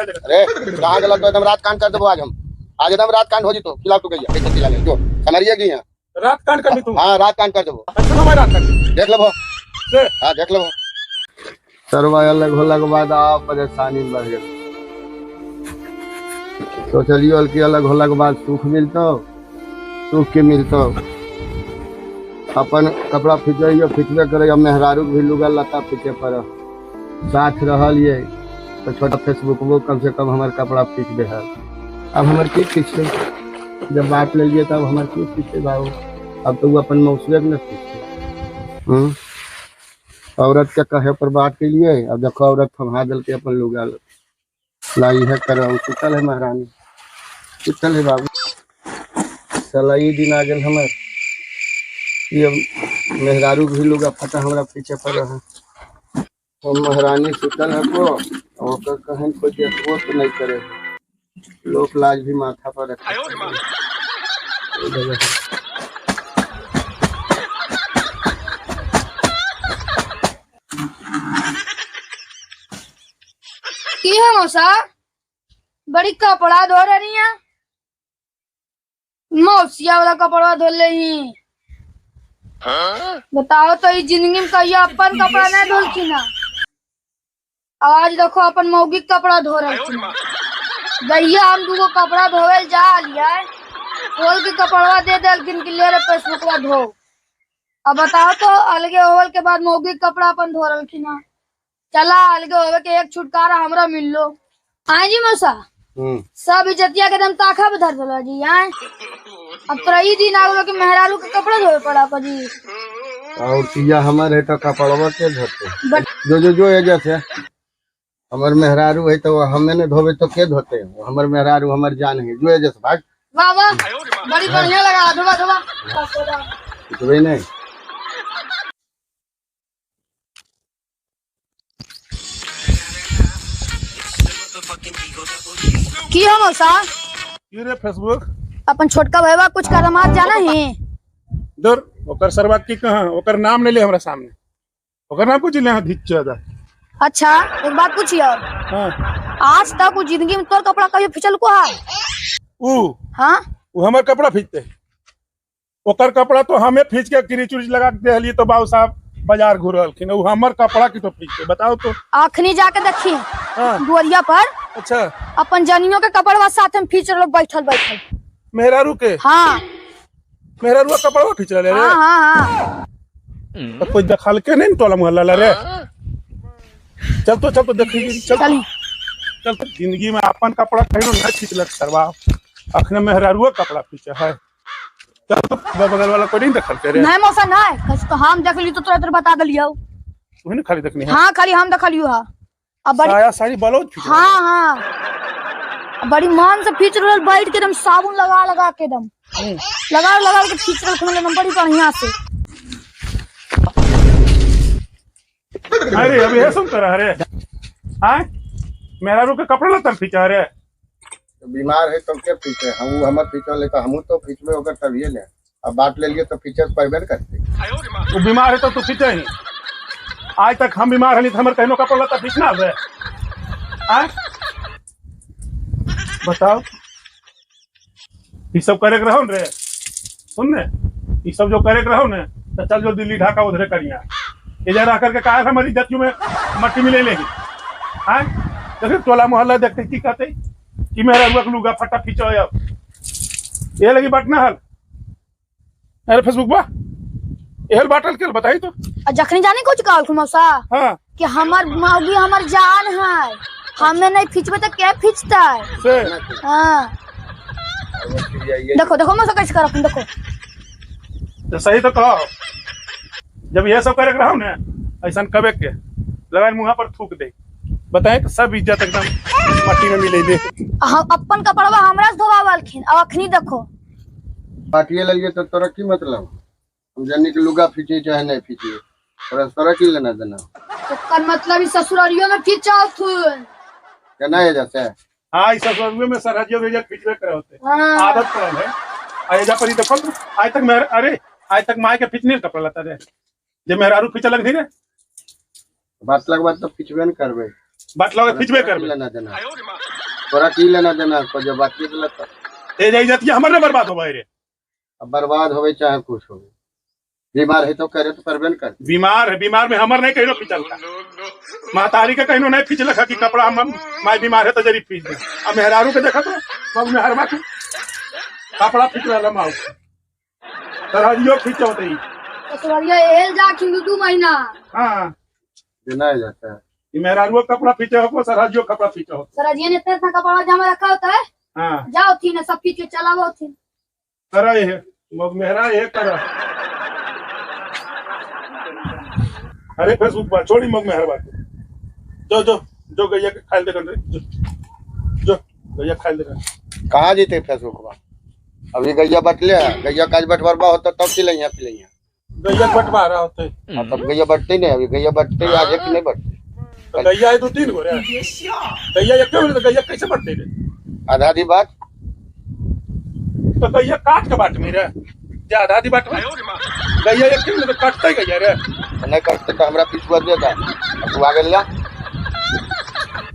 दिखाई देगा। अरे कहां गलत तो एकदम रात कांड कर देबो आज हम। आज एकदम रात कांड हो जितो खिलाओ तू गैया कैसे खिला ले जो समरिए गई। रात कांड कर तू? हां रात कांड कर देबो। अच्छा हमारा रात कांड देख लेबो से। हां देख लेबो। सरवा अलग होला के बाद आप परेशानी बढ़ गेल। सोचलियो कि अलग होला के बाद सुख मिलतो, सुख के मिलतो। अपन कपड़ा खिंचैयो खिंचबे करे, अब मेहरारू भी लुगा लता खींचे पर साथ रहल ये तो छोटा फेसबुकबो कम से कम हमार कपड़ा खींच दे है। अब हमार की खींचते, जब बात ले लिए तब हमार की खींचते बाबू। अब तो वो अपन मौसुए के न खींचते। औरत के कहे पर बात के लिए अब देखो औरत थमा दिल के अपन लुगा लाई है कर सुतल है महारानी, सुतल है बाबू। साला ई दिन आ गल हमार, ये मेहरारू भी लुगा फटा हमरा पीछे पर रहा। तो महारानी सुतल है को और कहन कोई देखबो तो नहीं करे, लोक लाज भी माथा पर रखे। की है मौसा, बड़ी कपड़ा धो रही है। मौसिया वाला कपड़ा धो ले ही। बताओ तो जिंदगी में कहियो अपन कपड़ा नहीं धोलखिन ना, आज देखो अपन मौगी कपड़ा धो रही। गैया हम दूगो कपड़ा धोवे जा लिया, खोल के कपड़वा दे दिलखिन कि ले रे फेसबुकवा धो। अब बताओ तो अलगे होवल के बाद मौगी कपड़ा अपन धो रलखिन। चला अलगे होवे के एक छुटकारा हमरा मिल लो। आए जी मौसा, सब इज्जतिया के दम ताखा पे धर दलो जी। आए अब तोरा ई दिन आ गलो कि मेहरारू के कपड़ा धोवे पड़ा को जी। और तिया हमर है तो कपड़वा के धोते जो जो जो एजा से हमर मेहरारू है तो हमें ने धोवे तो के धोते। हमर मेहरारू हमर जान है जो एजा से भाग। वाह वाह बड़ी बढ़िया लगा, धोवा धोवा धोवे नहीं। की हो मौसा? की रे फेसबुक, अपन छोटका भैया कुछ करमात जाना है दूर। ओकर सरवा की कहां, ओकर नाम नहीं ले हमरा सामने, ओकर नाम कुछ ले धिच्चा। अच्छा एक बात पूछियो। हां। आज तक वो जिंदगी में तोर कपड़ा कभी फिचल को है? ऊ हां ऊ हमर कपड़ा फिचते, ओकर कपड़ा तो हमें खींच के क्रीच उरीच लगा के देहली तो बाबू साहब बाजार घुरलखिन। ऊ हमर कपड़ा की तो खींचते बताओ तो। आखनी जाके देखी हां दुआरिया पर। अच्छा अपन जनियों के कपड़वा साथ में खींच रहो बैठल बैठल मेहरारू के। हां मेहरारू कपड़वा खींच रहे रे। हां हां हां तो कोई दखल के नहीं टोला मोहल्ला रे। चल तो देखी चल चल तो जिंदगी में अपन कपड़ा कहीं ना खींचलक सरवा, अखने मेहरारू कपड़ा खींचे है। चल तो बगल वाला कोई नहीं दखल के रे। नहीं मौसा नहीं, कस तो हम देख ली तो तुरंत बता दलियो। तू ने खाली देखनी है। हां खाली हम देखलियो। हां अब बड़ी साया सारी बलोच खींच। हां हां बड़ी मान से खींच रहल बैठ के एकदम साबुन लगा लगा के एकदम लगा लगा के खींच रहल एकदम बड़ी बढ़िया से। अरे अभी है सुन कर अरे हां मेहरारू के कपड़ा लता खींचा रे। तो बीमार है तो के खींचे हम, हमर खींचल ले तो हमू तो खींचबे ओकर तभिए ले। अब बात ले लिए तो खींचे परबे न करते। वो बीमार है तो तू खींचे ही। आज तक हम बीमार हनी तो हमर कहनो कपड़ा लता खींचना है। हां बताओ ये सब करे के रहो रे। सुन ने ये सब जो करे के रहो ने तो चल जो दिल्ली ढाका उधरे करिया। इधर आकर के कहा हमारी जातियों में मट्टी मिले लेगी। हाँ देखिए टोला मोहल्ला देखते की कहते कि मेरा रुआ लुगा फटा खींचो अब ये लगी बाटना हल। अरे फेसबुक बा एहल बाटल के बताई तो। जखनी जाने कुछ कहल मौसा। हां कि हमर मौगी हमर जान है, हमें नहीं खींचबे तो के खींचता है। हां देखो देखो मौसा कैसे करत देखो। तो सही तो कहो जब ये सब करे के रहो ने ऐसा कबे के लगान मुंह पर थूक दे बताए तो सब इज्जत एकदम मट्टी में मिले दे। हम अपन कपड़वा हमरा से धोवावलखिन अब अखनी देखो बाटिए लगिए तो तोरा की मतलब। हम जानी के लुगा खींचे चाहे नहीं खींचे तोरा तोरा की लेना देना। तो कर मतलब ई ससुरारियों में खींचावथुन केना है जैसे। हां ई ससुरारियों में सरहजियों में खींचबे करे होते आदत पड़ल है। आ एजा पर ई देखो आज तक मेरे अरे आज तक माय के खींचने कपड़ा लता रे जे मेहरारू खींचे लग रे बात लग बात तो खींचबे न करबे। बाटला के खींचबे करबे। लेना देना तोरा की लेना देना को जब बात देला तो ए जाई जतिया हमर ने बर्बाद होबै रे। अब बर्बाद होवे चाहे कुछ होवे, बीमार है तो करे तो करबे न कर। बीमार है, बीमार में हमर नहीं कहिनो खींचलका, महतारी के कहिनो नहीं खींचलक कि कपड़ा हम माई बीमार है तो जरी खींच दे। अब मेहरारू के देखत हो मेहरमा के कपड़ा खींच रहल माऊ तरहजियो खींचत है। ससुरालिया एल जाखिन 2 महीना। हां देना जाता है ई मेहरारू कपड़ा खींचे हो सरहजियो कपड़ा खींचे हो। सरहजिया ने इतना कपड़ा जमा रखा होता है। हां जाओ थी ना सब खींच के चलावो थी करे है मग मेहरा ये करा। अरे फेसबुक पर छोड़ी मग मेहरबान जो जो जो गैया के खाइल दे रे, जो जो गैया खाइल दे। कहां जीते फेसबुक पर? अभी गैया बटले है, गैया काज बटवरबा होता तब पिलैया पिलैया गैया बटवारा होते। हां तब गैया बटते नहीं, अभी गैया बटते आज एक नहीं बटते। तो गैया है 2-3 गो रे, गैया एक तो गैया कैसे बटते रे? आधा दी बात तो गैया काट के बाट में रे, जे आधा दी बाट में गैया एक तो काटते गैया रे। नहीं काटते तो हमरा पिछुआ देता तू आगे ला।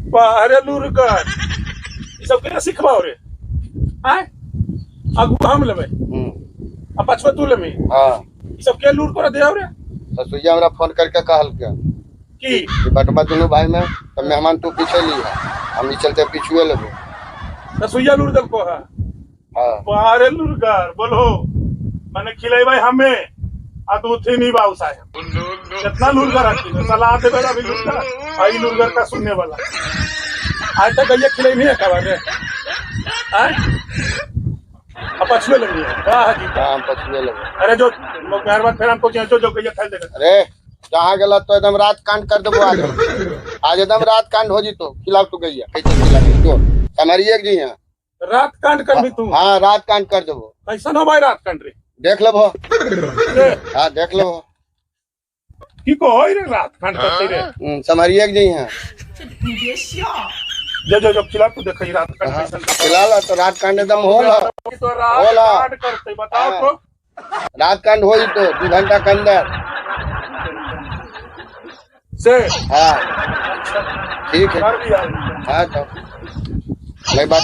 अरे लूरकर ई सब केना सिखबाओ रे? आय अगु हम लेबै आ पछुआ तू लेबी। हां ई सब के लूर तोरा देओ रे? ससुरिया हमरा फोन करके कहल के कि बटवा दुनू भाई में तो मेहमान तू पीछे लिया, हम ई चलते पिछुए लेबो। ससुरिया लूर दलको है। हां अरे लूरकर बोलो माने खिलेबै हमें आ तू थी नहीं बाबू साहब कितना लूरगर रखी सलाह दे बेटा भी लूरगर आई लूरगर का सुनने वाला आज तक गैया खिलाई नहीं है कबर रे। आय अब पछुए लगी है। वाह जी हां पछुए लगे। अरे जो मेहरबान फिर हमको जो जो गैया खाई देगा। अरे जहां गेला तो एकदम रात कांड कर देबो आज, आज एकदम रात कांड हो जीतो। खिलाव तू गैया कैसे खिला तो हमारी एक जी यहां रात कांड कर भी तू। हां रात कांड कर देबो। कैसन हो भाई रात कांड रे? देख लेबो। हां देख लेबो की को होई रे रात कांड करते रे। समारिए के जई हां जो जो जो खिला तू देखई रात कांड कैसन खिला ला तो रात कांड एकदम होला तो रात कांड करते बताओ तो रात कांड होई तो 2 घंटा के अंदर से। हां ठीक है। हां तो नहीं बात।